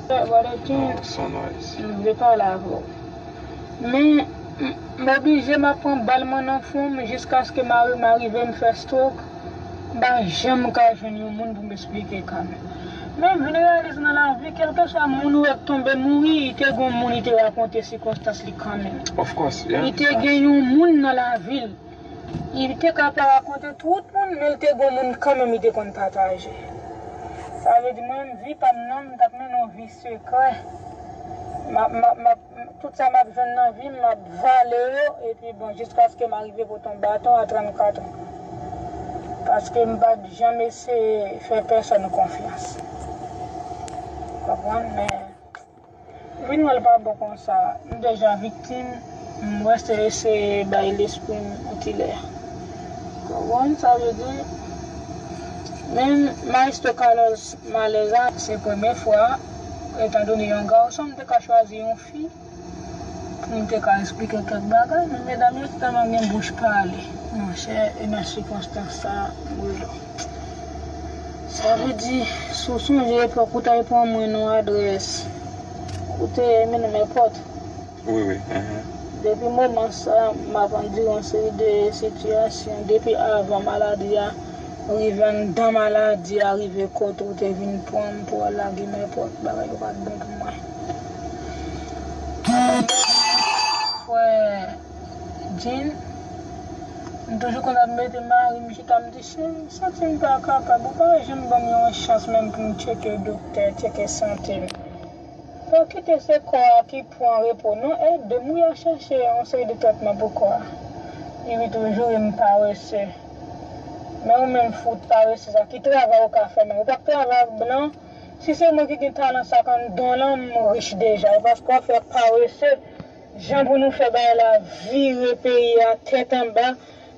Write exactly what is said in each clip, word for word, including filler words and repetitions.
Brother Jean, Son noise. M vle pale avè w. Men, m- m oblije m ap pran bal mwen nan fwon m jiskaske mari m arive m fè stroke. M pa janm ka jwenn yon moun pou m esplike kanmenm. Men m vin reyalize nan lavi, kèlkeswa moun ou wè k tonbe mouri, li te gon moun li te rakonte sikonstans li kanmenm. Of course, yeah. Li te gen yon moun nan lavi l. Li te ka pa rakonte tout moun, men l te gon moun kanmenm li te konn pataje. Sa vle di mwen, vi pa m nan, m t ap mennen yon vi sekrè. M ap, m ap, m ap, tout sa m ap jwenn nan vi m, m ap vale yo, epi bon, jiskaske m arive pote yon baton a trannkat an. Paske m pa t janm eseye fè pèsòn konfyans. Konprann? Men, vin wè l pa bon konsa. M deja viktim, m rete eseye bay lespri m yon ti lè. Konprann sa vle di? Men Maestro Carlos Maleza, se premye fwa, etandone yon gason, m te ka chwazi yon fi pou m te ka esplike kèk bagay, men medam yo tèlman gen bouch pale. Monchè, e nan sikonstans sa, m rele w. Sa vle di, si w sonje epòk ou t al pran mwen nan adrès, ou te mennen m èpòt. Wi, wi. Mhm. Depi moman sa, m ap andire yon seri de sitiyasyon. Depi avan maladi a, rive anndan maladi a, rive kote ou te vin pran m pou al lage m èpòt, bagay yo pa t bon pou mwen. Frè Jean, m toujou konn ap mete mari m chita, m di, cheri, m santi m pa kapab, ou pa janm ban m yon chans menm pou m tcheke doktè, tcheke sante m. Pa kite se kò a ki pran repo non, ede m wi a chèche yon seri de tretman pou kò a. Li wi toujou e m parese. Men ou menm fout parese sa, ki travay ou ka fè menm? Ou pa k travay ak blan? Si se mwen ki gen talan sa k anndan w lan, m rich deja. E paske w ap fè parese, jan pou nou fè bagay la vire peyi a tèt anba,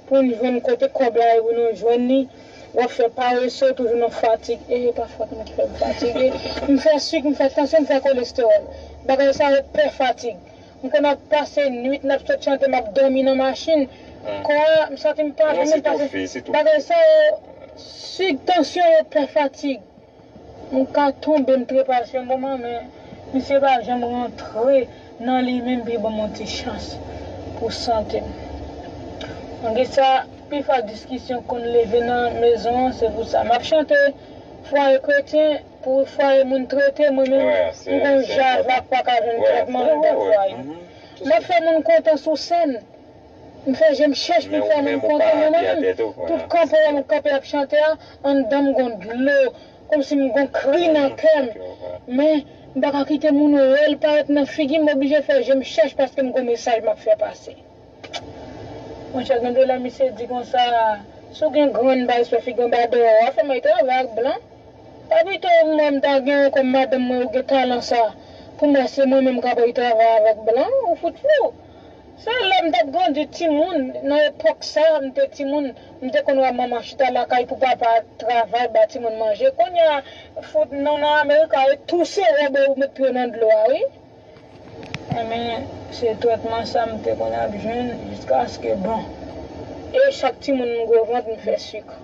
pou n jwenn kote kòb la ye pou nou jwenn li. W ap fè parese, toujou nan fatig. E pa fòt mwen ki fè m fatige. M fè sik, m fè tansyon, m fè kolestewòl. Bagay sa yo pè fatig. M konn ap pase nwit, n ap sot chante, m ap dòmi nan machin. Kò a, m santi m pa vle menm pase. Bagay sa yo, sik, tansyon yo pè fatig. M ka tonbe, m trepase yon moman, men misye pa janm rantre nan li menm pou l ban m yon ti chans pou sante m. Malgre sa, pifwa diskisyon konn leve nan mezon an, se pou sa. M ap chante fwaye kretyen pou fwaye moun trete, mwen menm, m gon javak pa ka jwenn trètman anndan fwaye. M ap fè moun kontan sou sèn. M fè je m chèch pou m fè moun kontan, men mwen menm, tout kanpe a m kanpe ap chante a, anndan m gon dlo, kòmsi m gon kri nan kè m. Men, m pa ka kite moun wè l parèt nan figi m, m oblije fè je m chèch paske m gon mesaj m ap fè pase. Monchè, gen de lè misye di konsa, si w gen grenn bay sou figi w anba dèyè w, w ap fè m al travay ak blan. Pa pito mwen m ta gen w kòm madanm mwen, ou gen talan sa, pou m wè se mwen menm k ap al travay avèk blan, ou fout fou. Se lè m t ap grandi timoun, nan epòk sa, m te timoun, m te konn wè manman chita lakay pou papa travay, ba timoun manje. Kounye a, fout nou nan Amerik la, e touse wòb ou met pye w nan dlo a, wi. Enben, se trètman sa m te konn ap jwenn jiskaske, bon. E chak timoun m gwo vant, m fè sik.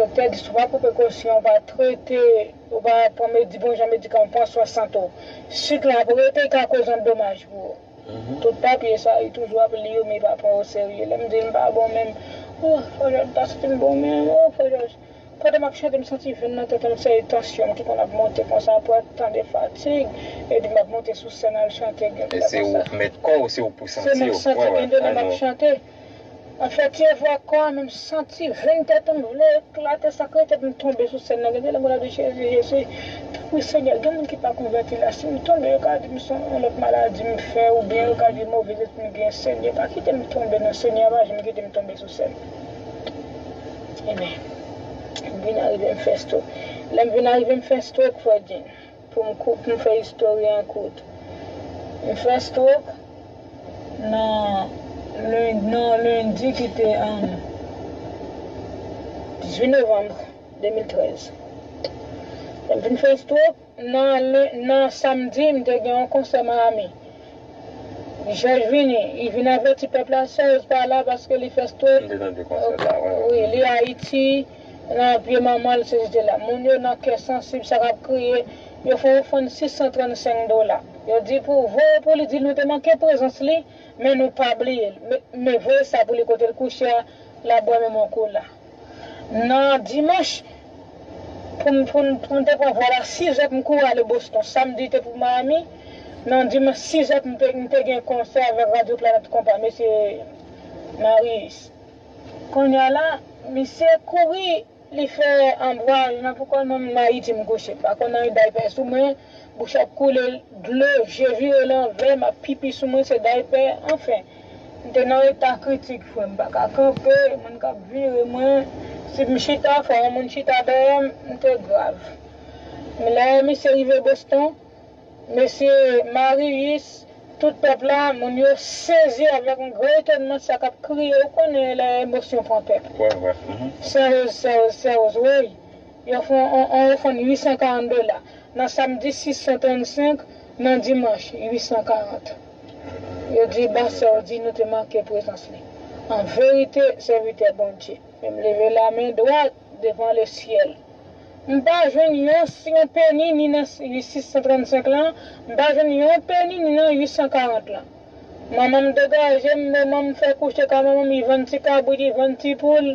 Doktè di, si w pa pran prekosyon, w pa trete, ou pa pran medi-, bon jan medikaman, pran swen sante w, sik la ap rete, li ka koz yon domaj pou ou. Tout papye sa, li toujou ap li yo, men li pa pran yo serye. Lè m di l m pa bon menm, oh, frè Jòj, m pa santi m bon menm, oh, frè Jòj. Pandan m ap chante, m santi venn nan tèt mwen, se tansyon m ki konn ap monte konsa, apre tan de fatig, epi m ap monte sou sèn al chante, gen de lè konsa. E se ou k mèt kò w, se ou k pou santi w. Se mwen k santi, gen de lè m ap chante. M ap fè ti efò ak kò a, men m santi venn tèt mwen vle eklate, sa k rete pou m tonbe sou sèn nan. Gen de lè m konn ap di, Jezi, Jezi, tanpri Senyè, gen moun ki pa konvèti la, si m tonbe, yo ka di m se yon lòt maladi m fè, oubyen yo ka di move lespri m gen, Senyè, pa kite m tonbe non, Senyè, pa janm kite m tonbe sou sèn. Enben, m vin arive m fè stroke. Lè m vin arive m fè stroke, frè Jean, pou m kou-, pou m fè istòri an kout. M fè stroke nan len-, nan lendi ki te, um, dizuit novanm de mil trèz. Lè m vin fè stroke, nan len-, nan samdi, m te gen yon konsè Miami. Jòj vini, li vin avèti pèp la, Serge pa la paske li fè stroke. M te tande konsè sa, wi, wi. Wi, li Ayiti, nan pye manman l, se jete la. Moun yo nan kè sansib, sa k ap kriye, Yo fè yon ofrann sis san trannsenk dola. Yo di pou voye pou li, di nou te manke prezans li, men nou pa bliye l. Men, men voye sa pou li kote l kouche a, l ap bwè menm yon kola. Nan dimanch, pou m, pou m, pou m te pran vòl a sizè pou m kouri ale Boston. Samdi te pou Miami. Nan dimanch sizè pou m te, m te gen konsè avèk Radyo Planèt Konpa, mesye Marius. Kounye a la, misye kouri, li fè anbwaj nan pou kò l, mwen menm Ayiti m kouche. M pa konn anyen daypè sou mwen, bouch ap koule dlo, je vire lanvè, m ap pipi sou mwen, se daypè, anfen. M te nan eta kritik, frè, m pa ka kanpe, moun k ap vire mwen. Si m chita, fò yon moun chita dèyè m, m te grav. Men lè misye rive Boston, mesye Marius, tout pèp la, moun yo sezi avèk yon gran etònman, sa k ap kriye, ou konnen lè emosyon pran pèp. Wè, wè. Mhm. Sè Woz, Sè Woz, Sè Woz, wi. Yo fè yon, yon, yon ofrann uit san karant dola. Nan samdi sis san trannsenk, nan dimanch uit san karant. Yo di ba Sè Woz, di nou te manke prezans li. An verite, sèvitè Bondye. Men m leve lamen dwat devan lesyèl. M pa jwenn yon, yon peni ni nan uit san trannsenk lan, m pa jwenn yon peni ni nan uit san karant lan. Manman m degaje m, manman m fè kouche kay manman m, li vann ti kabrit, li vann ti poul.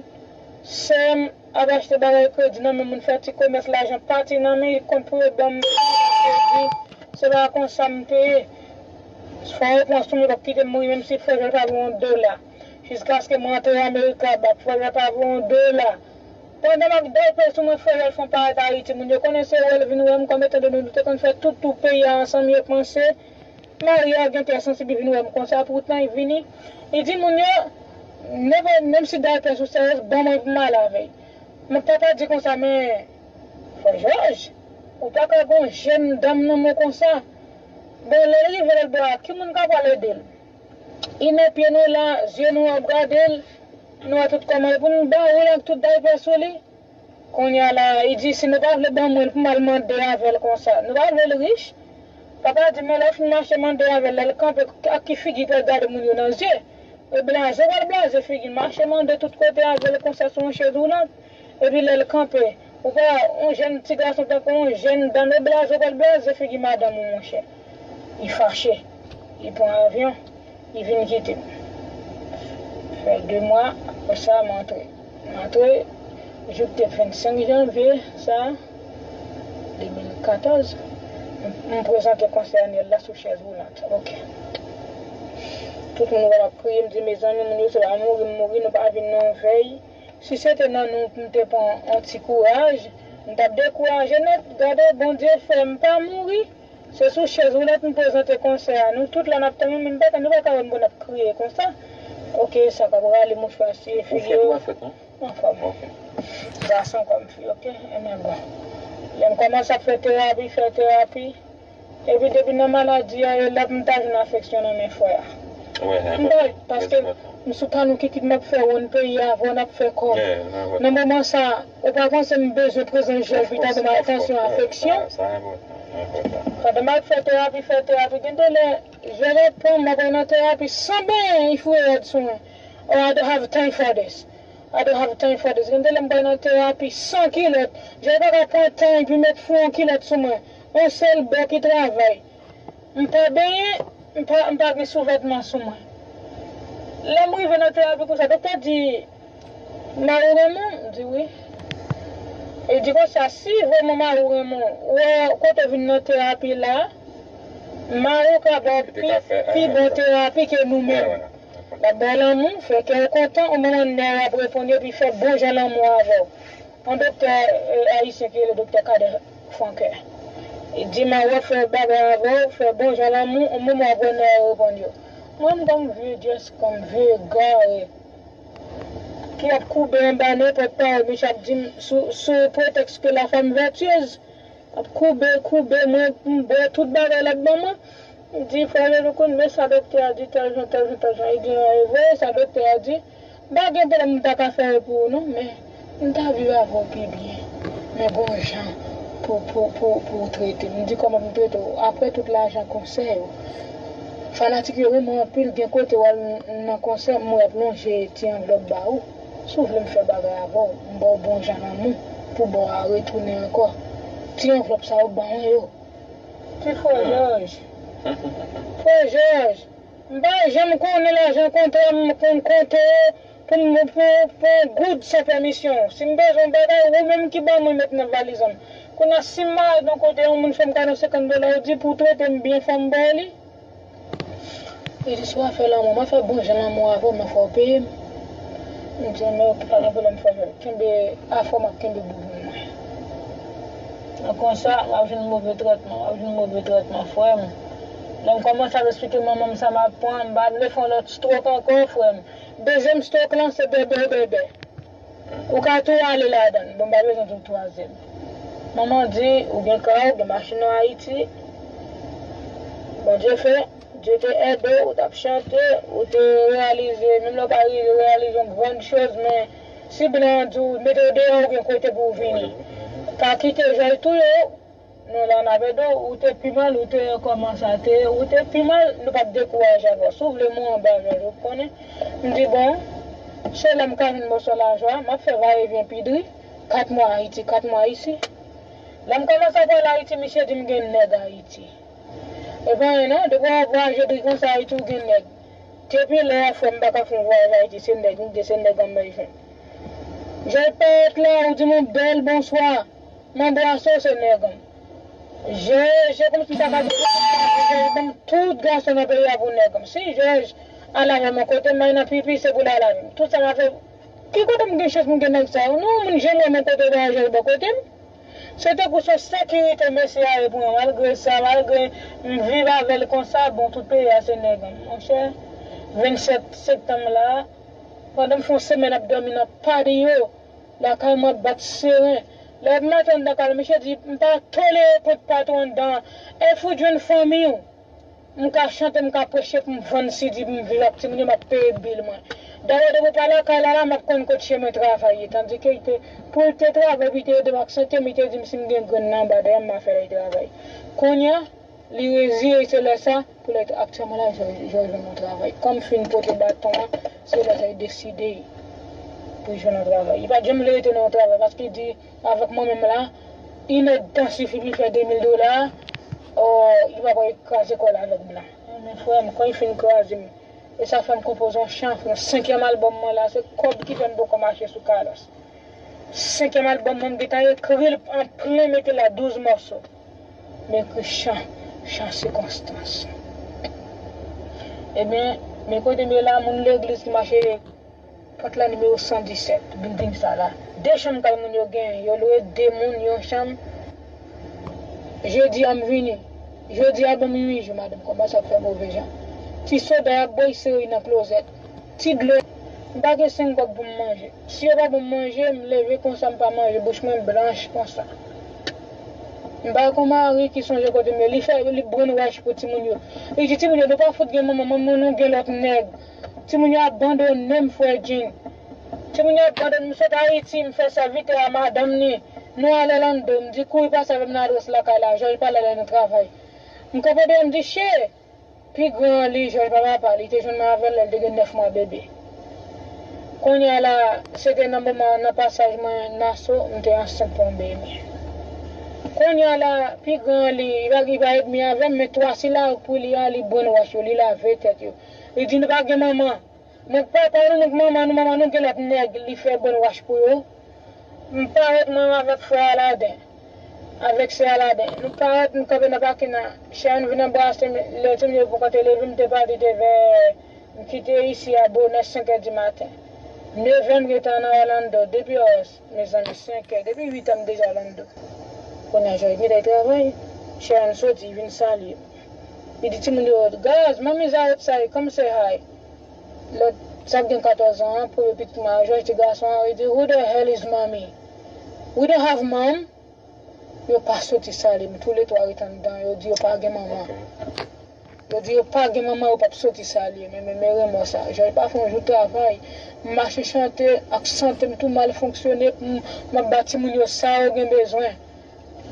Sè m ap achte bagay kredi nan men moun, fè ti komès, lajan pati nan men, li kont pou yo ban m kredi. Se pa konsa m te ye. Fò yo pran sou mwen, p ap kite m mouri, menm si frè Jòl pa voye yon dola. Jiskaske mwen antre Amerika, bak frè Jòl pa voye yon dola. Pandan m ap dèyè sou mwen, frè Jòl fè yon parèt Ayiti. Moun yo konnen se wè l vin wè m, kòm etan done nou te konn fè tout tou peyi a ansanm, yo panse Maria gen kè sansib, li vin wè m konsa, poutan li vini. Li di moun yo, nenpòt, menm si daypè sou sèyèz, ban mwen pou m ale avè l. Men papa di konsa, men, frè Jòj, ou pa ka gon jèn dam nan men konsa. Bon, lè l rive lòt bò a, ki moun k ap al ede l? Li nan pye nou la, zye nou ap gade l, nou wè tout kòman, pou nou ba ou l ak tout daypè sou li. Kounye a la, li di, si nou pa vle ban mwen l pou m al mande avè l konsa, nou pa vle l rich? Papa di, men lè w fin mache mande avè l, lè l kanpe, ak ki figi pou l gade moun yo nan zye? E blaze, w al blaze figi l, mache mande tout kote avè l konsa sou yon chèz woulant. Epi lè l kanpe, ou pa, yon jèn ti gason tankou yon jèn dam, e blaze, w al blaze figi madanm ou, monchè. Li fache, li pran avyon. Li vin kite m. Fè de mwa, apre sa, m antre. M antre, jou k te vennsenk janvye, sa, de mil katòz, m, m prezante konsè anyèl la sou chèz woulant. Ok. Tout moun wè m ap kriye, m di, mezanmi, moun yo se pa mouri m mouri, nou pa vin nan yon vèy. Si se te nan nou, m te pran yon ti kouraj, m t ap dekouraje nèt. Gade, Bondye fè m pa mouri. Se sou chèz woulant m prezante konsè a. Nou tout la n ap tann, men m pa tann, nou pa ka wè m pou n ap kriye konsa. Ok, sa k ap rale mouchwa siye figi yo. Ou fèt, ou pa fèt, non? Anfòm. Ok. Gason kòm fi, ok? Ebyen bon. Lè m kòmanse ap fè terapi, fè terapi. Epi depi nan maladi a, e lòt m ta jwenn afeksyon nan men frè a. M pa, paske m sou kanal kikit m ap fè wonn peyi a, avè w n ap fè kòb. Nan moman sa, ou pa panse m bezwen prezans jèl pou ta ban m atansyon, afeksyon? Pandan m ap fè terapi, fè terapi, gen de lè, jèl ap pran m, m ap nan terapi san benyen, li foure rad sou mwen. Oh, I don't have time for this. I don't have time for this. Gen de lè m pral nan terapi san kilòt. Jèl pa ka pran tan epi met fou yon kilòt sou mwen. Yon sèl bò ki travay. M pa benyen, m pa, m pa gen souvètman sou mwen. Lè m rive nan terapi konsa, doktè di, mari w renmen w? M di wi. Li di konsa, si vrèman mari w renmen w, wè kote w vin nan terapi la, mari w ka ba w pi, pi bon terapi ke nou menm. L ap ba w lanmou, fè kè w kontan, yon moman nèg ap reponn yo, epi fè bon jan lanmou avè w. Yon doktè, eh, ayisyen ki rele doktè Kader Franquin. Li di, mari w ap fè bagay avè w, fè bon jan lanmou, yon moman w ap wè nèg yo reponn yo. Mwen, m kòm vye dyès, kòm vye egare, ki ap koube anba nenpòt pawòl misye ap di m sou, sou pretèks ke la femme vertueuse. Ap koube, koube, mwen, m bwè tout bagay l ap ban mwen. M di, frè Jean-Claude, men sa doktè a di, tèl jan, tèl jan, tèl jan. Li di, e vre, sa doktè a di. M pa gen pwoblèm, m ta ka fè l pou ou, non, men m ta viv avè w pi byen. Men gon jan pou, pou, pou, pou w trete m. M di, kòman pou m trete w? Apre tout lajan konsè yo, fanatik yo renmen w anpil, gen kote w al n-, nan konsè, m wè y ap lonje ti anvlòp ba ou. Si w vle m fè bagay avè w, m ba w bon jan lanmou, pou ba w a retounen ankò. Ti anvlòp sa yo ban mwen yo. Ti frè Jòj. Frè Jòj, m pa janm konnen lajan kontra m konn konte yo pou m pou, pou yon goud san pèmisyon. Si m bezwen yon bagay, ou menm ki ban mwen met nan valiz an. Kounye a, si m marye nan kote yon moun fè m kado senkant dola, ou di pou w trete m byen, fò m ba w li. Li di, si w ap fè lanmou, m ap fè bon jan lanmou avè w, men fò w peye m. M di, men oke, pa gen pwoblèm, frè Jòj. Kenbe afè w, m ap kenbe boubou mwen. Nan konsa, w ap jwenn move tretman, w ap jwenn move tretman, frè m. Lè m kòmanse ap esplike manman m sa m ap pran, m pa vle fè yon lòt stroke ankò, frè m. Dezyèm stroke lan, se bèbè, bèbè. Ou ka tou ale ladan l. Bon, m pa bezwen tou twazyèm. Manman di, ou gen kay, ou gen machin nan Ayiti. Bondye fè, Dye te ede w, ou t ap chante, ou te reyalize, menm lè w pa rive reyalize yon grann choz, men si blan an di w mete w deyò, ou gen kote pou w vini. Pa kite Jòj touye w. Non, la n ap ede w, ou te pi mal, ou te kòman sa te ye, ou te pi mal, nou p ap dekouraje avè w. Si w vle mwen anba Jòj, ou konnen. M di, bon, se la m ka jwenn mòso lajan, m ap fè vayevyen pi dri, kat mwa Ayiti, kat mwa isi. Lè m kòmanse ap al Ayiti, misye di m gen nèg Ayiti. E pa anyen non, depi w ap vwayaje dri konsa Ayiti, ou gen nèg. Depi lè a, frè m, m pa ka fè yon vwayaj Ayiti, se nèg m gen, se nèg an m bezwen. Jòj parèt la, ou di m yon bèl bonswa. M anbrase w, se nèg an m. Je, je kòmsi m ta ka di, Jòj ban m tout gason nan peyi a pou nèg an m. Si Jòj al avè m yon kote, m al nan pipi, se pou l al avè m. Tout sa m ap fè, ki kote m gen chans pou m gen nèg sa yo? Non, moun, je m wè m yon kote, Jòj bò kote m. Se tankou se yon sekirite mesye a ye pou mwen. Malgre sa, malgre m viv avè l konsa, bon, tout peyi a se nèg an m. Monchè, vennsèt septanm la, pandan m fè yon semèn ap dòmi nan patio, lakay mwen ap bat seren. Lè maten anndan kay la, misye di, m pa tolere kont patwon anndan. Èske ou jwenn fanmi w? M ka chante, m ka preche pou m vann si di pou m viv ak timoun yo, m ap peye bil mwen. Dayè, depi w pa lakay la, la, m ap konn kot chemen travay ye. Tandike, li te, pou l te travay, pou l te ede m ak sante m, li te di m si m gen grenn nan anba dèyè m, m a fè l al travay. Kounye a, li reziye, se lè sa, pou lè aktyèlman la, Jòj, Jòj jwenn yon travay. Kòm m fin pote baton an, se lè sa, li deside pou l jwenn yon travay. Li pa t janm vle rete nan yon travay, paske li di, avèk mwen menm la, inèdtan sifi pou l fè de mil dola, o, li pa pral kraze kò l avèk blan. Men frè m, kan li fin kraze m, e sa fè m konpoze yon chan, yon senkyèm albòm mwen la, se kòb ki fè m poko mache sou kalòs. Senkyèm albòm mwen, m gentan ekri l an plen, mete la douz mòso. M ekri chan, chan sikonstans. Ebyen, men kote m ye la, moun legliz ki mache pòt la nimewo san disèt, bilding sa la. De chanm kay moun yo genyen, yo lwe de moun yon chanm. Jedi a m vini. Jodi a ban m uit jou, madanm kòmanse ap fè move jan. Ti soda y ap bwè, y sere nan klozèt. Ti dlo, m pa gen senk kòb pou m manje. Si yo pa ban m manje, m leve konsa, m pa manje, bouch mwen blanch konsa. M pa gen yon mari ki sonje kote m ye. Li fè, li brainwash pou timoun yo. Li di timoun yo, nou pa fout gen manman, manman nou gen lòt nèg. Timoun yo abandone m, frè Jean. Timoun yo abandone m, m sot Ayiti, m fè sèvitè a madanm ni. Nou al Orlando, m di kouri pase avè m nan adrès lakay la, Jòj pral ale nan travay. M kanpe deyò, m di, che! Pi gran an li, Jòj pa papa, li te jwenn mwen avè l lè l te gen nèf mwa bebe. Kounye a la, se te nan moman, nan pasaj mwen Naso, m te ansent pou yon bebe. Kounye a la, pi gran an li, li pa, li pa edmi avè m, men twa sila pou li a, li brainwash yo, li lave tèt yo. Li di nou pa gen manman. Nèg papa nou, nèg manman nou, manman nou gen lòt nèg, li fè brainwash pou yo. M parèt mwen avèk frè Aladen, avèk sè Aladen. Nou parèt, nou kanpe nan pakin nan. Sharon vin anbrase m, lè timoun yo poko te leve, m te pati te vè, m kite isi a bonè senk è di maten. Neve m gentan nan Orlando, depi os, mezanmi, senk è, depi uit è m deja Orlando. Kounye a Jòj gentan travay, Sharon soti, vin salye m. Li di timoun yo, guys, mommy's outside, come say hi. Lòt, sa k gen katòz an an, premye pitit mwen a, Jòj ti gason an, li di, who the hell is mommy? We don't have mom. Yo pa soti salye m, toulètwa ret anndan, yo di yo pa gen manman. Yo di yo pa gen manman, yo p ap soti salye m, men, men, men renmò sa. Jòj pa fè yon jou travay. M mache chante ak sante m tou mal fonksyone, m, m ap ba timoun yo sa yo gen bezwen.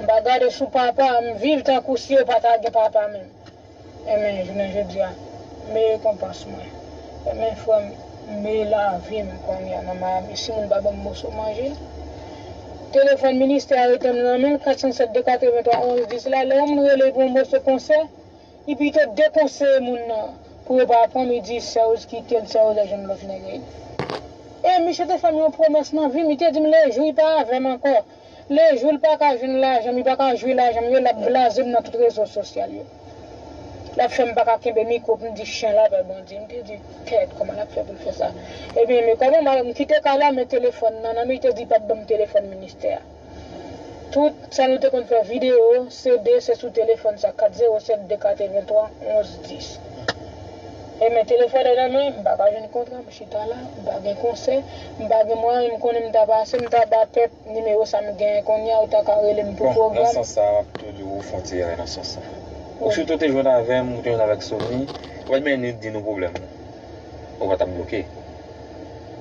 M pa gade sou papa, m viv tankou si yo pa ta gen papa menm. Enben, jounen jodi a, m rekonpans mwen. Enben, frè m, m lavi m kounye a nan Miami. Si moun pa ban m moso manje, Telefòn ministè a rete nan men l, kat san sèt de katrevenntwa onz dis la, lè yon moun rele pou yon moso konsè, li pito dekonseye moun nan pou yo pa pran m, li di Serge kite l, Serge al jwenn lòt nèg. E misye te fè m yon pwomès nan vi m, li te di m lejou li pa avè m ankò, lejou l pa ka jwenn lajan m, li pa ka jwi lajan m yo, l ap blaze m nan tout rezo sosyal yo. L ap fè m pa ka kenbe mikwo pou m di chen la pè Bondye. M te di, kèt, kòman l ap fè pou l fè sa? Ebyen, men kòman m, m kite kay la, men telefòn nan nan men, li te di l p ap ban m telefòn ministè a. Tout sa nou te konn fè videyo, C D, se sou telefòn sa, kat zewo sèt de katrevenntwa onz dis. E men telefòn nan nan men, m pa ka jwenn kontra, m chita la, m pa gen konsè, m pa gen mwayen, m konnen m ta pase, m ta ba pèp nimewo sa m genyen kounye a, ou ta ka rele m pou pwogram. Bon, nan sans sa, m ap tou di w ou fè yon ti erè nan sans sa. Ou sitou te jwenn avè m, ou te jwenn avèk Sony, ou pa t menm di nou pwoblèm ou. Ou pa t ap bloke.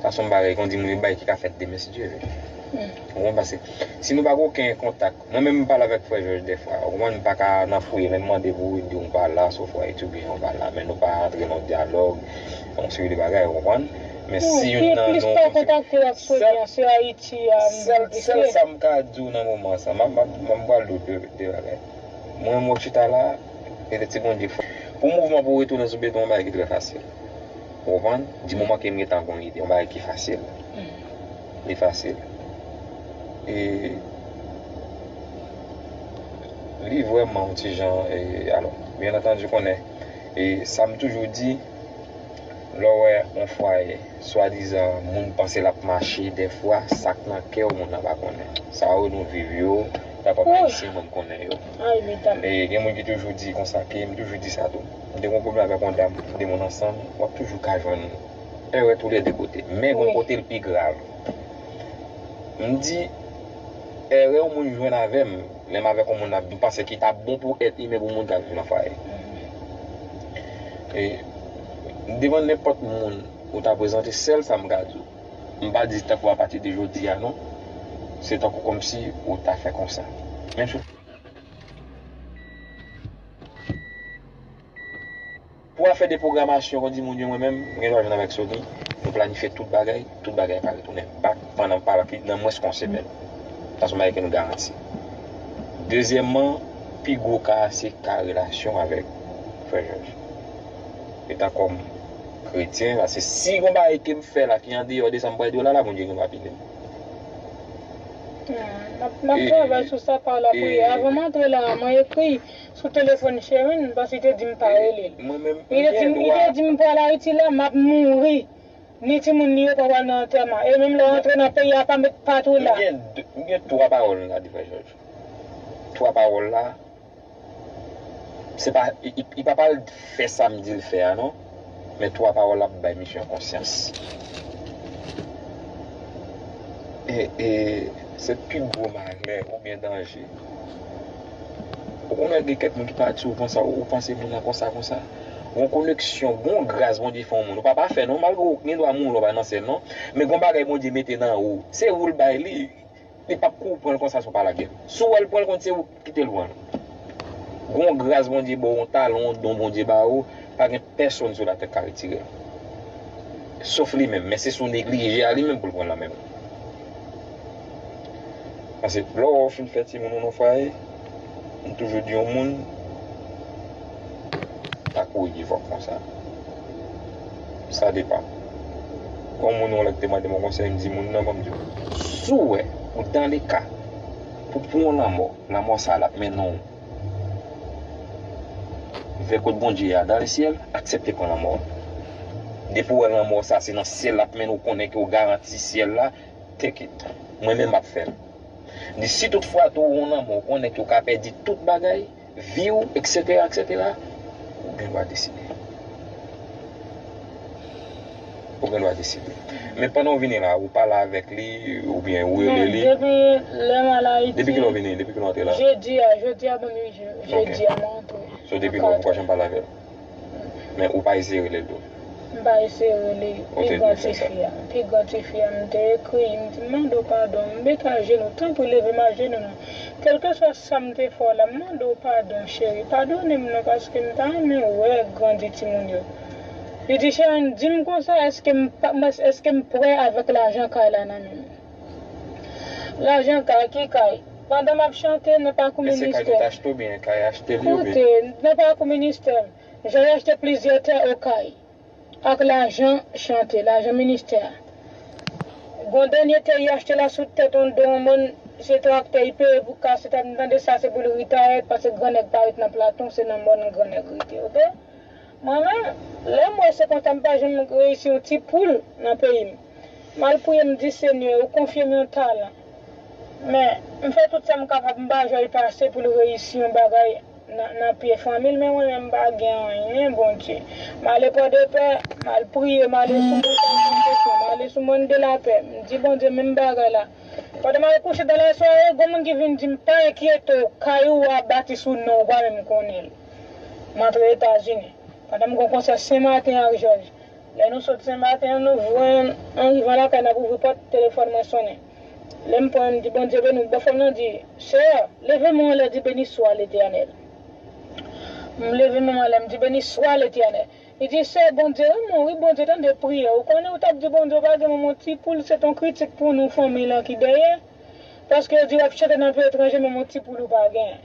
Sa se yon bagay, kon di moun, yon bagay ki ka fèt demen, si Dye vle. Ou konprann? Paske si nou pa gen okenn kontak, mwen menm m pale avèk frè Jòj dèfwa, ou konprann, m pa ka nan fouye, men m mande pou di w pa la, so fwa etidye ou pa la, men nou pa antre nan dyalòg, yon seri de bagay, ou konprann? Men si youn nan nou kontakte l ak Sony an, se Ayiti a m sèl, sèl sa m ka di w nan moman sa, m ap, m ap, m ap pral di w de, de bagay. Mwen, m ap chita la, e ti Bondye fò. Pou mouvman pou retounen sou beton, yon bagay ki trè fasil. Ou konprann? Di moman ke m gentan gon ide, yon bagay ki fasil. Li fasil. E li vrèman yon ti jan, e, alò, byen antandi, konnen, e sa m toujou di, lè w wè yon fwaye, swadizan, moun panse l ap mache, dèfwa, sa k nan kè w, moun nan pa konnen. Sa yo nou viv yo, ta pèp ayisyen, mwen m konnen yo. E gen moun ki toujou di konsa, ke m toujou di sa tou. M te gen yon pwoblèm avèk yon dam, de moun ansanm, w ap toujou ka jwenn erè toulède kote. Men gon kote l pi grav. M di, erè yon moun jwenn avè m, lè m avèk yon moun ap viv, m panse ki t ap bon pou èt imen pou moun k ap viv nan fwaye. E, devan nenpòt moun ou ta prezante, sèl sa m ka di w. M pa di tankou apati de jodi a non. Se tankou kòmsi ou ta fè konsa. Menm si pou afè de pwogramasyon, kon di moun yo, mwen menm, m gen dwa jwenn avèk Sony, nou planifye tout bagay, tout bagay pa retounen bak pandan pa nan mwens ke yon semèn. Sa se yon bagay ke nou garanti. Dezyèmman, pi gwo ka a se ka relasyon avèk frè Jòj. Etan kòm kretyen, paske si gon bagay ke m fè la ki andeyò de sa m pral di w la, la, Bondye gen dwa pini m. Hmm, m ap, m ap travay sou sa pa lapriyè. Avan m antre la, mwen ekri sou telefòn Sherine, paske li te di m pa rele l. Li te di m, li te di m pral Ayiti la, m ap mouri. Ni timoun li yo pa pral nan antèman. E menm lè w antre nan peyi a, pa met pat ou la. M gen, m gen twa pawòl m ka di frè Jòj. Twa pawòl la, se pa, li, li, li pa pral fè sa m di l fè a non. Men twa pawòl la ap bay misye yon konsyans. E, e, se pi gwo malè oubyen danje. Ou konnen gen kèk moun ki pa di w konsa, ou panse moun nan konsa, konsa. Gon koneksyon, gon gras Bondye fè yon moun. Ou pa pafè non, malgre w gen dwa mouri, w pa nan syèl non. Men gon bagay Bondye mete nan ou. Se ou l bay li. Li p ap kou pran l konsa si w pa lage l. Si w wè l pran l kont se ou ki kite l pran l. Gon gras Bondye ba w, yon talan, yon don Bondye ba ou, pa gen pèsonn sou latè k ka retire l. Sof li menm, men se si w neglije a li menm pou l pran l nan men w. Paske lè w wè w fin fè timoun ou nan fwaye, m toujou di yon moun, pa kouri devwa konsa. Sa depann. Gon moun yon lè ki te mande m yon konsèy, m di moun nan, ban m di w. Si w wè, ou dans le cas, pou pran yon lanmò, lanmò sa l ap mennen w vè kot Bondye a, dans le ciel, aksepte pran lanmò. Depi w wè lanmò sa se nan syèl l ap mennen w, konnen ke w garanti syèl la, take it. Mwen menm m ap fè l. Di si tout fwa tou ou nan lanmò, ou konnen ke w ka pèdi tout bagay, vi w, etsetera, etsetera, ou gen dwa deside. Ou gen dwa deside. Men pandan w vini la, ou pale avèk li, oubyen ou rele li. Depi lè m al Ayiti. Depi kilè w vini? Depi kilè w antre la? Jedi a, jodi a ban m uit jou. Jedi a mwen antre. So depi lè ou poko janm pale avè l? Men ou pa eseye rele l tou? M pa eseye rele l. Pi gran tifi a, pi gran tifi a, m te ekri, m di, m mande w padon, m met ajenou, tanpri leve m ajenou non. Kèlkeswa sa m te fè w la, m mande w padon, cheri, padone m non, paske m ta renmen wè grandi timoun yo. Li di, Sherine, di m konsa, èske m pa, èske m prè avèk lajan kay la nan men m? Lajan kay, ki kay? Pandan m ap chante nan pakou ministè. Èske kay ou t achte oubyen kay achte li oubyen? Koute, nan pakou ministè, Jòj achte plizyè tè Okay ak lajan chante, lajan ministè a. Gon dènye tè li achte la sou tèt yon do yon moun, se traktè li peye pou kase tèt, m tande sa se pou l retire, paske gran nèg pa ret nan Platon, se nan mòn gran nèg rete, oke? Mwen menm, lè m wè se konsa, m pa janm reyisi yon ti poul nan peyi m. M al priye, m di, Senyè, ou konfye m yon talan. Men, m fè tout sa m kapab, m pa jwe l pase pou l reyisi yon bagay nan, nan pye fanmi l, men mwen menm, m pa gen anyen, Bondye. M ale Pòdepè, m al priye, m ale sou Mòn Tanzanitesyon, m ale sou Mòn de la Pè. M di, Bondye, menm bagay la. Pandan m al kouche dan lasware, gon moun ki vin di m, pa enkyete w, kay ou a bati sou non w, ou pa menm konnen l. M antre Etazini. Pandan m gon konsè Senmaten ak Jòj. Lè nou sot Senmaten an, nou jwenn, an rivan lakay, n ap ouvri pòt, telefòn mwen sonnen. Lè m pran, m di, Bondye beni w, bò fanm nan di, sè, leve men w anlè, di, beni swa Letènèl. M leve men m anlè, m di, beni swa Letènèl. Li di, sè, Bondye renmen w, wi, Bondye tande priyè w. Ou konnen, ou t ap di Bondye, ou pa gen menm yon ti poul, se t yon kritik pou nou, fanmi lan ki dèyè. Paske yo di w ap chante nan peyi etranje, menm yon ti poul ou pa gen.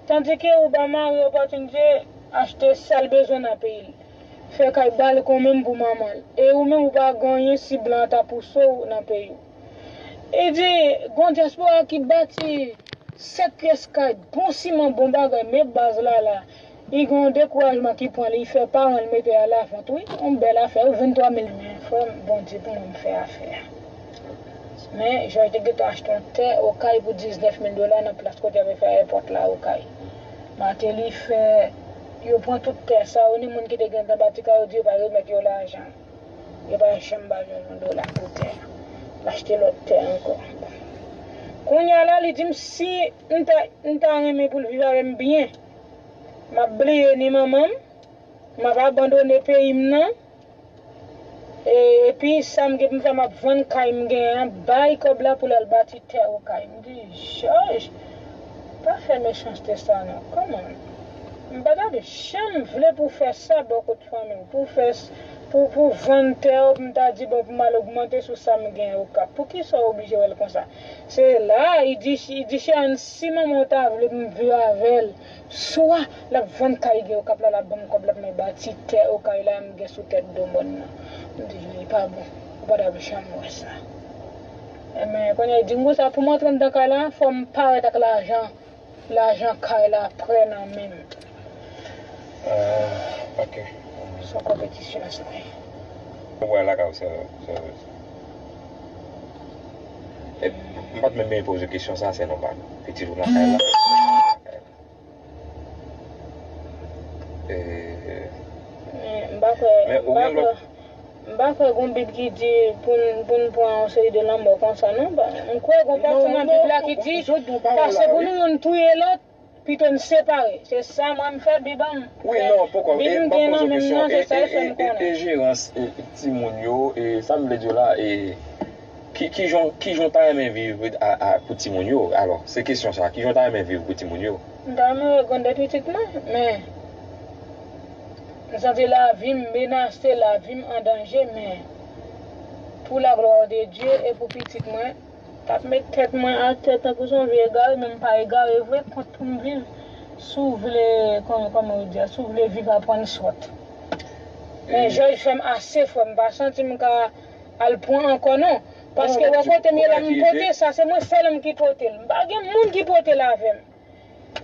Tandike ou ba mari opòtinite achte sa l bezwen nan peyi l. Fè kay balkon menm pou manman l. E ou menm ou pa gen anyen si blan an ta pouse w nan peyi w. E di, gon dyaspora ki bati sèt pyès kay, bon siman, bon bagay, men baz la la. Li gen yon dekourajman ki pran li, li fè paran l mete a lavant, wi. Yon bèl afè, wi, venntwa mil, men frè m, Bondye pou mwen, m fè afè a. Men, Jòj te gentan achte yon tè Okay pou diznèf mil dola nan plas kote y ap fè èpòt la Okay. Mateli fè, yo pran tout tè sa yo, ni moun ki te gentan bati kay yo di yo pa remèt yo lajan. Yo pa janm ba yo yon dola pou tè a. L achte lòt tè ankò. Kounye a la, li di m si m ta, m ta renmen pou l viv avè m byen, m ap bliye ni manman m, m ap abandone peyi m nan, e, epi sa m gen pou m fè, m ap vann kay m genyen an, bay kòb la pou l al bati tè Okay. M di, Jòj, pa fè mechanste sa non. Kòman? M pa t ap janm vle pou w fè sa bò kot fanmi w, pou w fè s-, pou, pou w vann tè w, pou m ta di, bon, pou m al ogmante sou sa m gen Okap. Poukisa w oblije wè l konsa? Se la, li di, li di, Cheyenne, si manman w ta vle pou m viv avè l, swa l ap vann kay gen Okap la, l ap ban m kòb la pou mwen bati tè Okay la m gen sou tèt do mòn nan. M di, li pa bon, ou pa t ap janm wè sa. Enben, kounye a, li di m konsa, pou m antre anndan kay la, fò m parèt ak lajan. Lajan kay la prè nan men m. Ah, ok. Se yon konpetisyon sa ye. Ou wè lakay ou, sè, sè. E, m pa t menm bezwen poze kesyon sa, sè non pa. Pitit ou nan kay la. E, men m pa kwè, men ou gen lòt. M pa kwè gon Bib ki di pou n, pou n pran yon seri de lanmò konsa, non. M kwè gon pati nan Bib la ki di, pase pou nou youn touye lòt, pito n separe. Se sa mwen m fè Bib an m. Wi, non, poko. Bib m gen nan men m nan, se sa l fè m konnen. E, e, e jerans, e, timoun yo, e, sa m vle di w la, e, ki, ki jan, ki jan w ta renmen viv a, a, pou timoun yo? Alò, se kesyon sa, ki jan w ta renmen viv pou timoun yo? M ta renmen wè grann pitit mwen, men m santi lavi m menase, lavi m an danje, men pou la glwa de Dye e pou pitit mwen, t ap met tèt mwen atè tankou se yon vye egare, men m pa egare vre, kont pou m viv. Si w vle, kòman, kòman yo di a, si w vle viv, aprann sòt. Men Jòj fè m ase, frè m, m pa santi m ka al pran ankò non. Paske wè kote m ye la, m pote sa, se mwen sèl m ki pote l. M pa gen moun ki pote l avè m.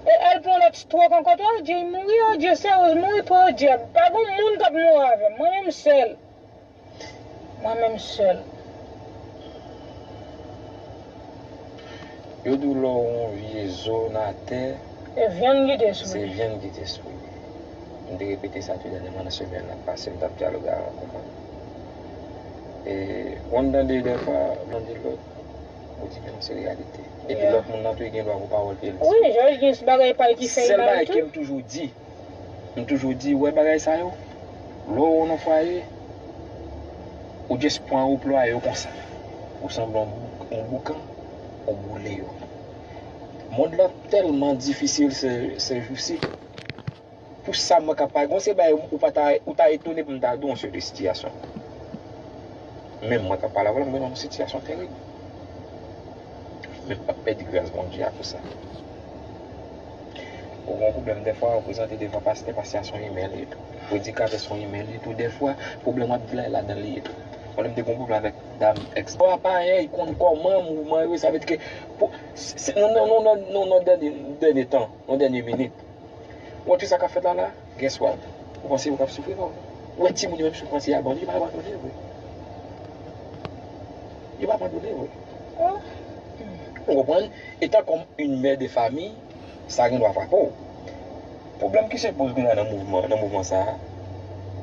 E al pran lòt strok ankò, oh Dye, mouri, oh Dye, seryoz, mouri, oh Dye. Pa gen moun k ap mouri avè m. Mwen menm sèl. Mwen menm sèl. Yo di w lè w yon vye zo nan tè, e vyann ki te sou li. Se vyann ki te sou li. M te repete sa tou dènyèman nan semèn nan pase, m t ap dyaloge avè yon konprann. E, ou konn tande dèfwa, m tande lòt, ou di, men non, se reyalite. Epi lòt moun nan tou, li gen dwa pou pawòl ke l di. Wi, Jòj gen bagay pa l ki fè l mal tou. Sèl bagay ke m toujou di, M toujou di, wè bagay sa yo, lè w nan fwaye, ou just pran ou plwaye yo konsa. Ou sanble yon bou-, yon boukan, ou boule yo. Mond lan tèlman difisil se, se jou si. Pou sa mwen ka pale, gon se bagay ou pa ta, ou ta etone pou m ta di w yon seri de sitiyasyon. Menm mwen k ap pale avè w la, mwen nan yon sitiyasyon terib. Men m p ap pèdi gras Bondye akoz sa. Ou gen pwoblèm dèfwa, ou prezante devan pastè, pastè a se yon imè l ye tou. Predikatè se yon imè l ye tou dèfwa, pwoblèm w ap di la e ladan l li ye tou. Mwen menm m te gen yon pwoblèm avèk dam èks. Bon, apa, y konn kòman mouvman yo, sa vle di ke pou, se, se, nan, nan, nan, nan, nan dènye, dènye tan, nan dènye minit. Ou wè tout sa k ap fèt la la, guess what? Ou panse yo p ap soufri non? Ou wè timoun yo menm soufrans y abandone, yo pa abandone vre. Yo pa abandone vre. Ou konprann? Etan kòm yon mè de fami, sa gen dwa frape w. Pwoblèm ki se poze gen nan mouvman, nan mouvman sa a,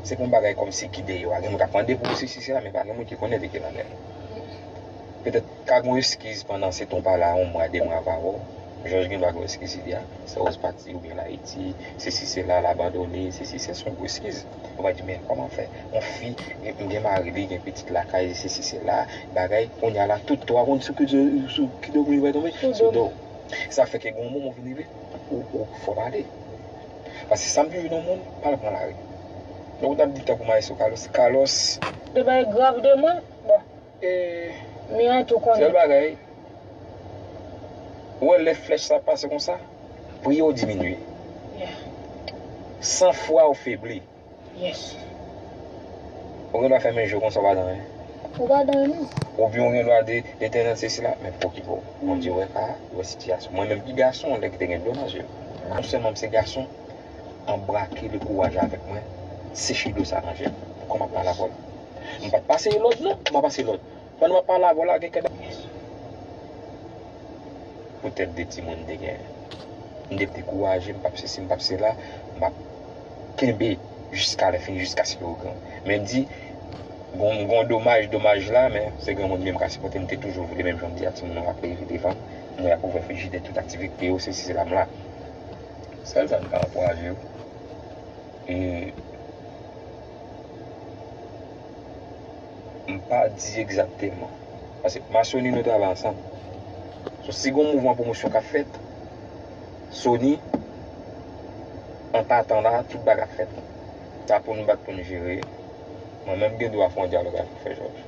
se pou yon bagay kòmsi ki deyò a. Gen moun k ap mande pou ou sesi sela, men pa gen moun ki konnen de ki l anlè. Petèt ka gen yon eskiz pandan se tan w pa la, yon mwa, de mwa, pa wè w. Jòj gen dwa gen yon eskiz li a. Sa w pati oubyen l Ayiti, sesi sela, l abandone, sesi se yon gwo eskiz. Ou va di, men kòman fè? Yon fi, m gen mari li, gen pitit lakay li, sesi sela, bagay, kounye a la, tout twa moun sou ki, sou ki do moun yo va tonbe? Sou do. Sa fè ke gen yon moman w vin rive, ou, ou fò pale. Paske sa m toujou di yon moun, pa al pran lari. Donk, ou t ap di tankou Maestro Carlos. Carlos. De bagay grav de mwen, bon. E, men an tou konnen. Sèl bagay, ou wè lè flèch sa ap pase konsa, priye w diminye. Yeah. San fwa w febli. Yes. Ou gen dwa fèmen je w konsa, ou pa dan anyen. Ou pa dan anyen non. Oubyen ou gen dwa di, Letènèl, se sila, men okipe w. Bondye wè ka, li wè sitiyasyon. Mwen menm ki gason, lè ki te gen dlo nan je m. Non sèlman m se gason, anbrake le kouraj avèk mwen, seche dlo sa nan je m. Kòman m ap pale avè w? M pa t pase lòd non, m pa pase lòd. Pandan m ap pale avè w la, gen kèk poutèt de timoun m te genyen. M te dekouraje, m p ap sesi, m p ap sela, m ap kenbe jiska lè fini, jiskaske yo gran. Men m di, gon, gon domaj, domaj la, men se granmoun li menm ka sipòte, m te toujou vle, menm jan m di a, timoun nan ap leve devan m, mwen ap ouvè frijidè, tout aktivite yo, sesi sela, m la. Sèl sa m ka ankouraje yo. E m pa di egzakteman. Paske m a Sony nou travay ansanm. So, si gon mouvman pwomosyon k ap fèt, Sony, an patan la, tout bagay ap fèt. Sa pou n bat pou n jere. Mwen menm gen dwa fè yon dyalòg avèk Frè Jòj.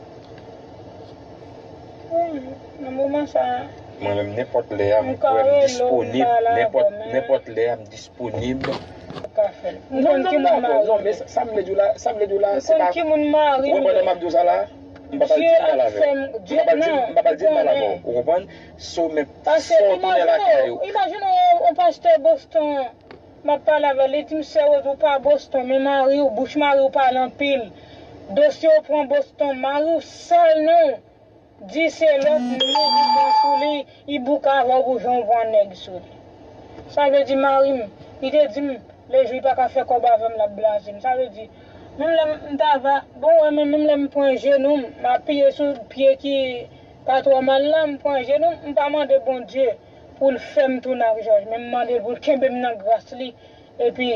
Wi, nan moman sa a, mwen menm, nenpòt lè a, m kwè m disponib, nenpòt, nenpòt lè a, m disponib. Ou ka fè l. M konn ki moun mari m. Non, men sa, sa m vle di w la, sa m vle di w la, se pa, m konn ki moun mari m. Ou konprann sa m ap di w sa la? M pa pral di mal avè w. M pa pral di, m pa pral di mal avè w. Ou konprann? So, men, so, tounen lakay ou. Imajine w, yon pastè Boston, m ap pale avè l, li di m, "Sè Rose, ou pa Boston, men mari w, bouch mari w pale anpil. Dosye w pran Boston, mari w sal non." Di se lòt nèg li pran sou li, li bouke avè w pou jan w pran nèg sou li. Sa vle di mari m, li te di m, lejou li pa ka fè kòb avè m, l ap blaze m. Sa vle di, menm lè m ta va, bon, wè, men menm lè m pran jenou m, m apiye sou pye ki pa twò mal la, m pran jenou m, m pa mande Bondye pou l fè m tounen ak Jòj, men m mande l pou l kenbe m nan gras li, epi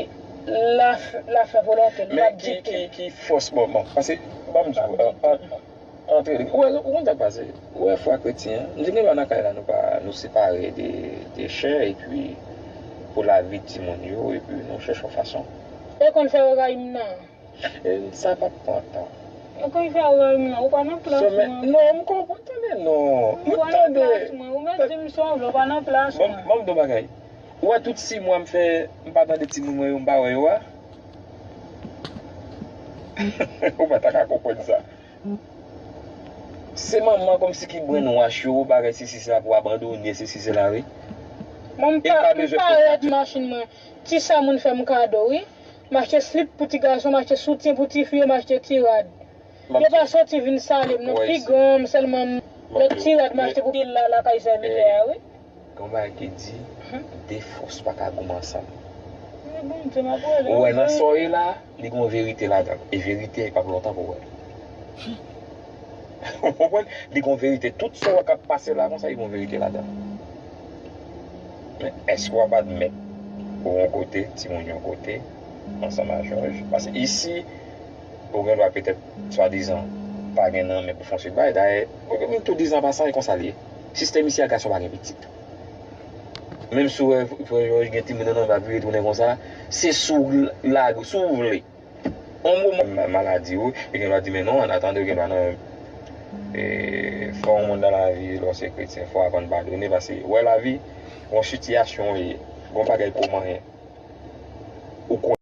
l a, l a fè volonte l, l ap dikte. Men ki, ki, ki fòs, bon, bon, paske, ban m di w, an, an, antre, ou wè, ou konn sa k pase, ou wè fwa kretyen an, m di gen dwa nan kay la, nou pa, nou separe de, de chè, epi pou lavi timoun yo, epi nou chèche yon fason. E konn fè yo rayi m nan. E sa p ap pran tan. E konn fè ou menm nan, ou pa nan plas mwen. Non, m konprann, tande non. M tande. Ou pa nan plas mwen, ou mèt di m sa w vle, ou pa nan plas mwen. Bon, ban m di w bagay. Ou wè tout sis mwa m fè, m pa tande timoun mwen yo, m pa wè yo a. Ou pa ta ka konprann sa. Se manman kòmsi ki brainwash yo, bagay sesi sela pou abandone, sesi sela, wi. Mwen m pa, m parèt machin mwen. Ti sa moun fè m kado, wi. M achte slip pou ti gason, m achte soutyen pou ti fi yo, m achte ti rad. Yo pa soti vin sale m non, pi gran m sèlman m, lòt ti rad m achte pou pil la lakay sèvitè a, wi. Gen yon bagay ki di, de fòs pa ka goumen ansanm. Ou wè nan sa w ye la, li gen yon verite ladan l. E verite a, li p ap lontan pou w wè l. Ou konprann? Li gen yon verite. Tout sa w wè k ap pase la konsa, li gen yon verite ladan l. Men èske w ap admèt ou yon kote, timoun yon kote, ansanm a Jòj? Paske isi, ou gen dwa petèt, swadizan, pa gen nan men pou fè yon seri bagay. Dayè, ou gen moun tou dizan pasan, e konsa l ye. Sistèm isi a, gason pa gen pitit. Menm si w wè frè Jòj gen timoun nan men l ap vire tounen konsa, se si w lage, si w vle. Yon moman maladi, wi, yo gen dwa di, men non, an atandan, yo gen dwa nan E, fò yon moun nan lavi, lè w se kretyen, fò w aprann padone, paske wè lavi, yon sitiyasyon w ye, yon bagay kòmanse, ou